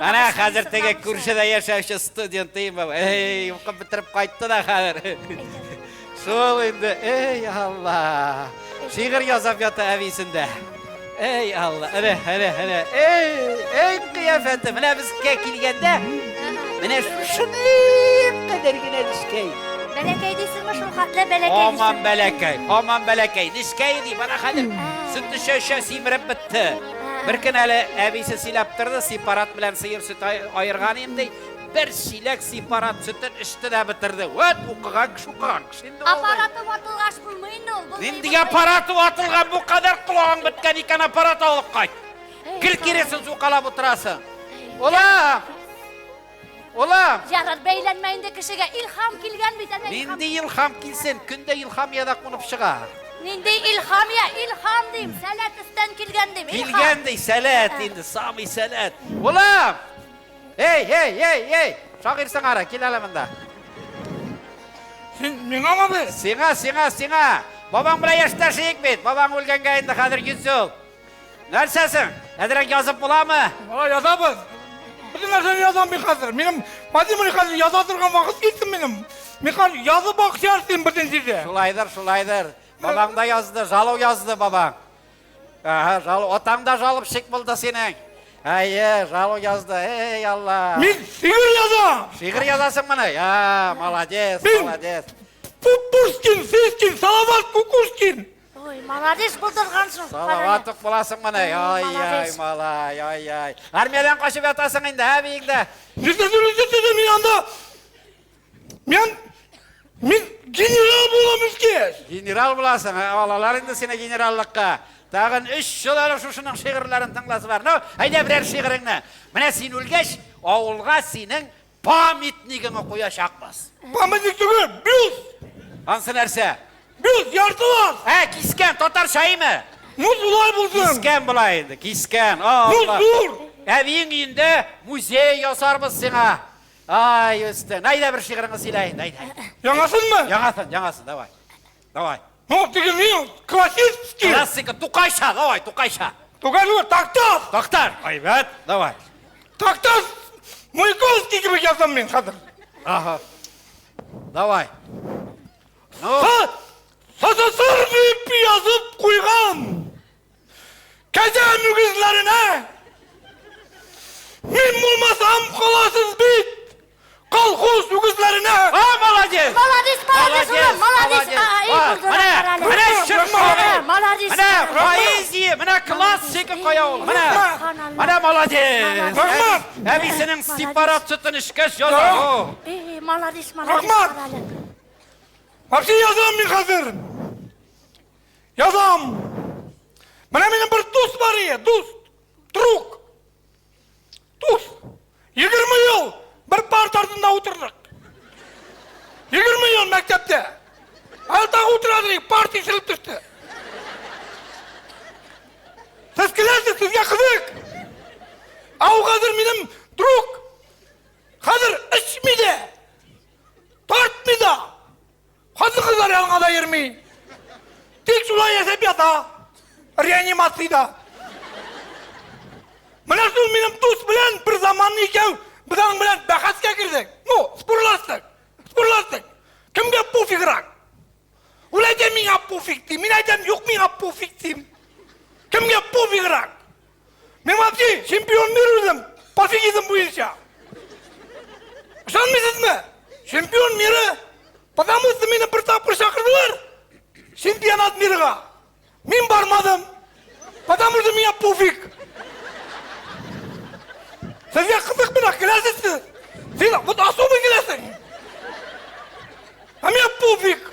Ана хәзер теге күршедә яшәүче студент дим. Эй, укып бетереп кайтты да хәзер. Шул инде, эй, Алла. Шигырь язап ята әбисендә. Эй, Алла, әнә, әнә, әнә. Эй, эй, кыяфәте. Менә безгә килгәндә, менә шушының кадәр генә нечкәй. Бәләкәй дисеңме, шул хәтле бәләкәй дисеңме? Һаман бәләкәй, һаман бәләкәй. Нечкәй ди, менә хәзер сөт эчә-эчә симереп бетте. Бер көн әле әбисе сөйләп торды, сепарат белән сыер сөте аерган идем ди. Бер чиләк сепарат сөтен эчте дә бетерде. Вәт, укыган кеше, укыган кеше инде ул. Аппараты ватылгач булмый инде ул. Булмый, Нинди аппараты ватылган, бу кадәр колагың беткән икән, аппарат алып кайт. Гел киресен сукалап утырасың. Улым! Улым! Ярар, бәйләнмә инде кешегә. Илһам килгән бит, әнә илһам. Нинди илһам килсен, көндә илһамиядә кунып чыга. Нинди илһамия, илһам дим, сәләт өстән килгән дим, илһам. Килгән ди, сәләт инде, самый сәләт. Улым! Эй, эй, эй, эй! Шагыйрь сыңары, кил әле монда. Син миңамы бу? Сиңа, сиңа, сиңа. Бабаң белән яшьтәш идек бит. Бабаң үлгәнгә инде хәзер 100 ел. Нәрсәсең? Әзрәк язып буламы? Бала язабыз. Бөтен нәрсәне язам мин хәзер. Минем Владимир хәзер яза торган вакыт килде минем. Мин хәзер язып акча эшлим бөтен җирдә. Шулайдыр, шулайдыр. Бабаң да язды, жалу язды бабаң. Ага, жалу. Атаң да жалобщик булды синең. Әйе, жалу язды. Эй, Алла. Мин шигырь язам. Шигырь язасың моны? Я, молодец, Мин- молодец. Пупушкин, Сискин, Салават Кукушкин. Ой, молодец булдыргансың. Салават ук буласың моны. Ай, ай, малай, ай, ай. Армиядән качып ятасың инде, ә, биеңдә. Нәрсә нәрсә мин анда Мин мин генерал булам үскәч. Генерал буласың, ә, алалар инде сине генераллыкка. Тагын өч ел әле шушының шигырьләрен тыңласы бар. Ну, әйдә берәр шигыреңне. Менә син үлгәч, авылга синең памятнигыңны куячакбыз. Памятник түгел, бюст. Ансы нәрсә? Бюст яртылаш. Ә, кискән, татарча име? Ну, шулай булсын. Кискән була инде, кискән. Ну, Алла. зур. Әбиең өендә музей ясарбыз сиңа. Ай, үстең. Әйдә бер шигыреңне сөйлә инде, әйдә. Яңасынмы? Яңасын, яңасын, давай. Давай. Ну, теге ни, классический. Классика, Тукайча, давай, Тукайча. Тукай түгел, Такташ. Такташ, әйбәт, давай. Такташ Маяковский кебек язам мин хәзер. Ага. Давай. Ну, СССР дип язып куйган. Кәҗә мөгезләренә. Мин булмасам каласыз бит. Колхоз үгезләренә. А, молодец! Молодец, молодец, улым, молодец. А, эй, Менә, булдыра, менә чын шагыйрь. Молодец. Менә поэзия, менә классика кая ул. Менә. Менә молодец. Рәхмәт. Әбисенең сепарат сөтен эчкәч яза. Эй, молодец, молодец. Рәхмәт. Вообще язам мин хәзер. Язам. Менә минем бер дус бар иде, дус. Друг. Дус. 20 ел бер парта артында утырдык. 20 ел мәктәптә. Әле тагы утыра идек, парт ишелеп төште. Сез киләсез, сезгә кызык. Ә ул хәзер минем друг. Хәзер эчми дә, тартмый да. Хатын-кызлар янына да йөрми. Тик шулай яшәп ята. Реанимациядә. Менә шул минем дус белән бер заманны икәү без аның белән бәхәскә кердек. Ну, спорлаштык. Спорлаштык. Кемгә пофиграк? Ул әйтә миңа пофиг ди. Мин әйтәм, юк миңа пофиг дим. Кемгә пофиграк? Мин вообще чемпион мира үзем пофигизм буенча. Ышанмыйсызмы? Чемпион мира, потому что мине бер тапкыр чакырдылар чемпионат мирга. Мин бармадым, потому что миңа пофиг. Сезгә кызык менә киләсез сез. Син вот особый киләсең. А миңа пофиг.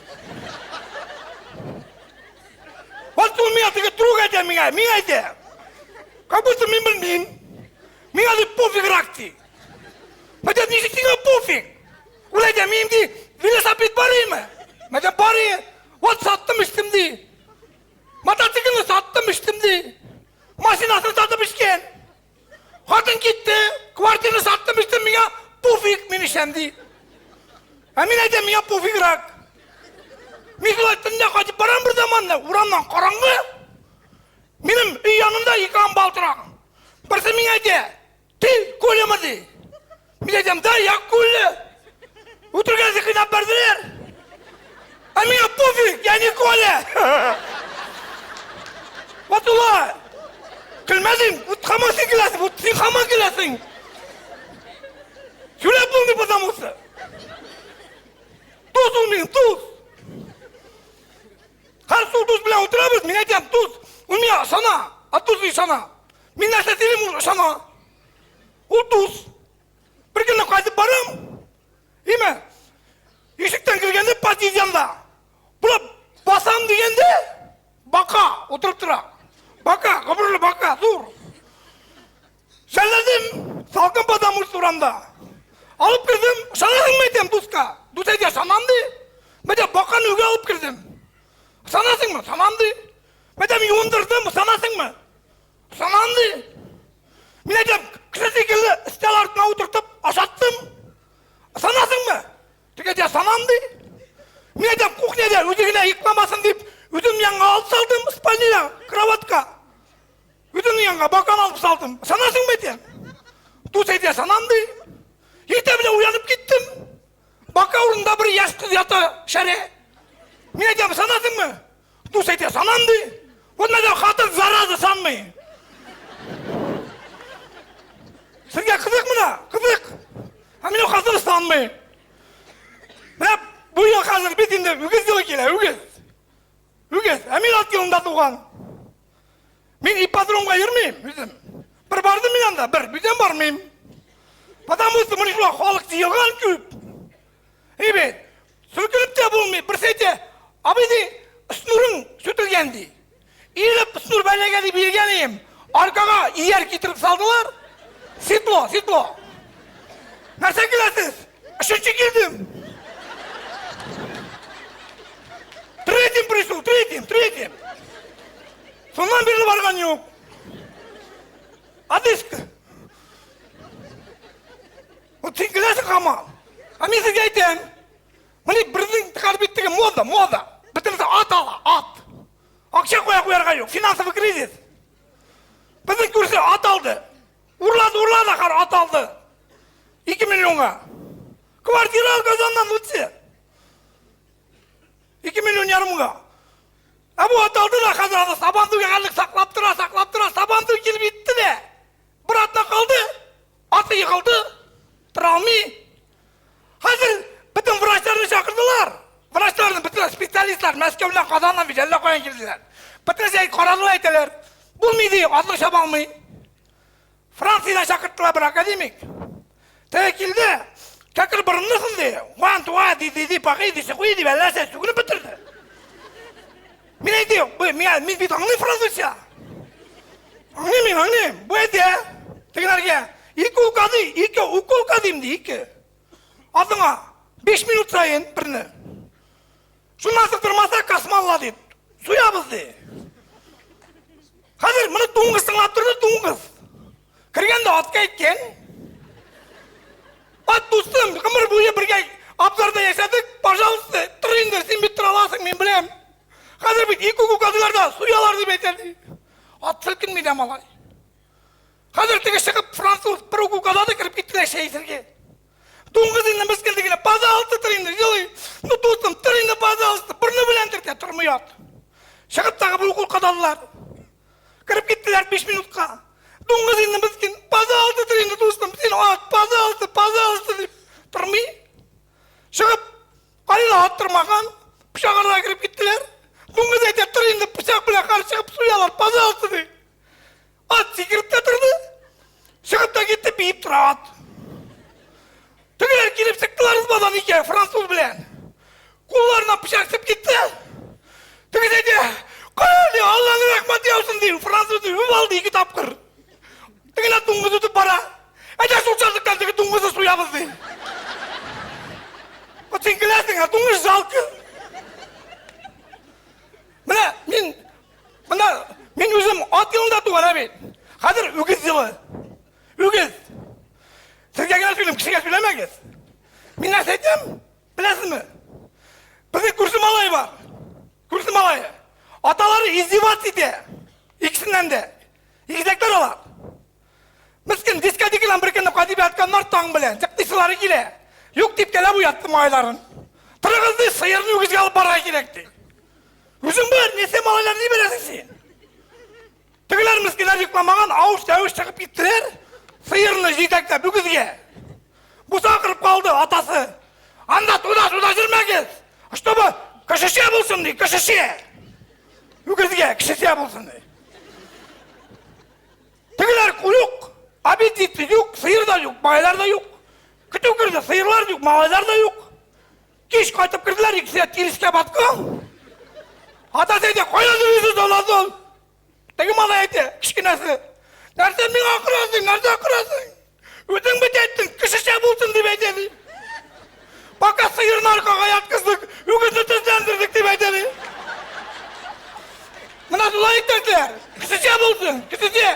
Вот ул миңа теге друг әйтә миңа, миңа әйтә. Как будто мин белмим. Миңа ди пофиграк ди. Хотя ничек сиңа пофиг? Ул әйтә, минем ди, велосипед бар име? Мен әйтәм, бар ие. Вот саттым, эчтем ди. Мотоциклны саттым, эчтем ди. Машинасын сатып эчкән. Хатын китте, квартираны саттым, эчтем, миңа пофиг, мин эчәм ди. Ә мин әйтәм, миңа пофиграк. Мин шулай төнлә кайтып барам бер заманны, урамнан караңгы. Минем өй янында ике амбал тора. Берсе миңа әйтә, Ты Колямы ди. Мин әйтәм, да, я Коля. Үтергәнсе кыйнап бәрделәр. Ә миңа пофиг, я не Коля. Вот улай. Көлмәдем, вот хаман син киләсең, вот син хаман киләсең. Сөйләп булмый потому что. Дус ул минем, дус. Һәр шул дус белән утырабыз, мин әйтәм, дус, ул миңа ышана, а дус ышана. Мин нәрсә сөйлим, ул ышана. Ул дус. Бер көнне кайтып барам, име, ишектән кергәндә подъезд янында. Була басам дигәндә, бака утырып тора. Бака, гомерле бака, зур. Жәлләдем, салкын потому что урамда. Алып кердем, ышанасыңмы әйтәм дуска. Дус әйтә, ышанам ди. Мәдә баканы өйгә алып кердем. Ышанасыңмы? Ышанам ди. Мәдә юындырдым, ышанасыңмы? Ышанам ди. Мин әйтәм, кеше шикелле өстәл артына утыртып ашаттым. Ышанасыңмы? Теге әйтә, ышанам ди. Мин әйтәм, кухняда үзе генә йокламасын дип, үзем янга алып салдым, спальныйда, кроватька. Үземнең янга бакан алып салдым. Ышанасыңмы әйтәм? Дус әйтә, ышанам ди. Иртә белән уянып киттем. Бака урында бер яшь кыз ята, шәрә. Мин әйтәм, ышанасыңмы? Дус әйтә, ышанам ди. Вот менә хатын зараза ышанмый. Сезгә кызык менә, кызык. Ә минем хатын ышанмый. Менә бу ел хәзер бит инде үгез елы килә, үгез. Үгез, ә мин ат елында туган. Мин ипподромга йөрмим үзем. Бер бардым мин анда, бер, бүтән бармыйм. Потому что менә шулай халык җыелган күп. Әйбәт. Сөркелеп тә булмый. Берсе әйтә, абый ди, шнурың сүтелгән ди. Иелеп шнур бәләгә дип биргән идем. Аркага ияр китереп салдылар. Седло, седло. Нәрсә киләсез? Өченче килдем. Третьим пришел, третьим, третьим. Шуннан бирле барган юк. Одышка. Вот син киләсең һаман. Ә мин сезгә әйтәм. Менә безнең хәзер бит теге мода, мода. Бөтенесе ат ала, ат. Акча куя куярга юк, финансовый кризис. Безнең күрше ат алды. Урлады, урлады, ахыр ат алды. 2 миллионга. Квартира ал Казаннан лучше. 2 миллион ярымга. Ә бу ат алды да хәзер аны Сабантуйга хәтлек саклап тора, саклап тора, Сабантуй килеп җитте дә. Бер атна калды, аты егылды, тора алмый. Хәзер бөтен врачларны чакырдылар. Врачларны, бөтен специалистлар Мәскәүдән, Казаннан бит әллә каян килделәр. Бөтенесе карадылар әйтәләр. Булмый ди, атны чаба алмый. Франциядән чакырттылар бер академик. Теге килде, кәкер борынлысың ди. Ван туа ди ди ди пакый ди сыкуй дип әллә нәрсә сүгенеп бетерде. Мин әйтәм, бу мин мин бит аңлыйм французча. Аңлыйм мин, аңлыйм. Бу әйтә, тегеләргә ике укол ди, ике укол дим ди, ике. Атыңа 5 минут саен берне. Шуннан соң тормаса, космалла дип. Суябыз ди. Хәзер моны дуңгыз тыңлап торды, дуңгыз. Кергәндә атка әйткән. Ат дустым, гомер буе бергә абзарда яшәдек, пожалуйста, тор инде, син бит тора аласың, мин беләм. Хәзер бит ике күкәдиләр дә суялар дип әйтә ди. Ат селкенми дә малай. Хәзер теге чыгып француз бер үк укада кереп киттеләр чәй эчәргә. Дуңгыз инде мескен дигәне, пожалуйста, тор инде, җылый. Ну, дустым, тор инде, пожалуйста. Борны белән төртә, тормый ат. Чыгып тагы бер укол кадалылар. Кереп киттеләр 5 минутка. Дуңгыз инде мескен, пожалуйста, тор инде, дустым, син ат, пожалуйста, пожалуйста, дип тормый. Чыгып, кайда ат тормаган, пычак арага кереп киттеләр. Дуңгыз әйтә, тор инде, пычак белән каршы чыгып суялар, пожалуйста, ди. Ат сикереп тә торды. Чыгып та китте, биеп тора ат. Тегеләр килеп чыктылар избадан ике француз белән. Кулларына пычак чыгып китте. Тегесе әйтә, Кая, Алланың рәхмәте яусын ди. Француз үп алды ике тапкыр. Тегеләр дуңгыз үтеп бара. Әйдә шул чатлыктан теге дуңгызны суябыз ди. Вот син көләсең, ә дуңгыз жалко. Менә мин Менә мин үзем ат елында туган ә бит. Хәзер үгез елы. Үгез. Сезгә генә сөйлим, кешегә сөйләмәгез. Мин нәрсә әйтәм? Беләсезме? Безнең күрше малай бар. Күрше малае. Аталары издеваться итә. Икесеннән дә. Игезәкләр алар. Мескен дискотекадан бер көнне кайтып ятканнар таң белән. Чыктыйсылары килә. Юк дип кәләп уятты малайларын. Торыгыз ди, сыерны үгезгә алып барырга кирәк ди. Үзең бер, нәрсә малайлар ни беләсең син? Тегеләр мескеннәр йокламаган, авыш-тәвеш чыгып киттеләр. Сыерны җитәкләп үгезгә. Бусы акырып калды, атасы. Анда туда-суда йөрмәгез. Чтобы кешечә булсын ди, кешечә. Үгезгә кешечә булсын ди. Тегеләр юк, обед җитте, юк, сыер да юк, малайлар да юк. Көтү керде, сыерлар юк, малайлар да юк. Кич кайтып керделәр, икесе дә тирескә баткан. Атасы әйтә, кая йөрисез, аласың? Теге малай әйтә, кечкенәсе. Нәрсә миңа акырасың, нәрсә акырасың? Үзең бит әйттең, кешечә булсын дип әйтә ди. Пока сыерны аркага яткыздык, үгезне тезләндердек дип әйтә ди. Менә шулай иптәшләр, кешечә булсын, кешечә.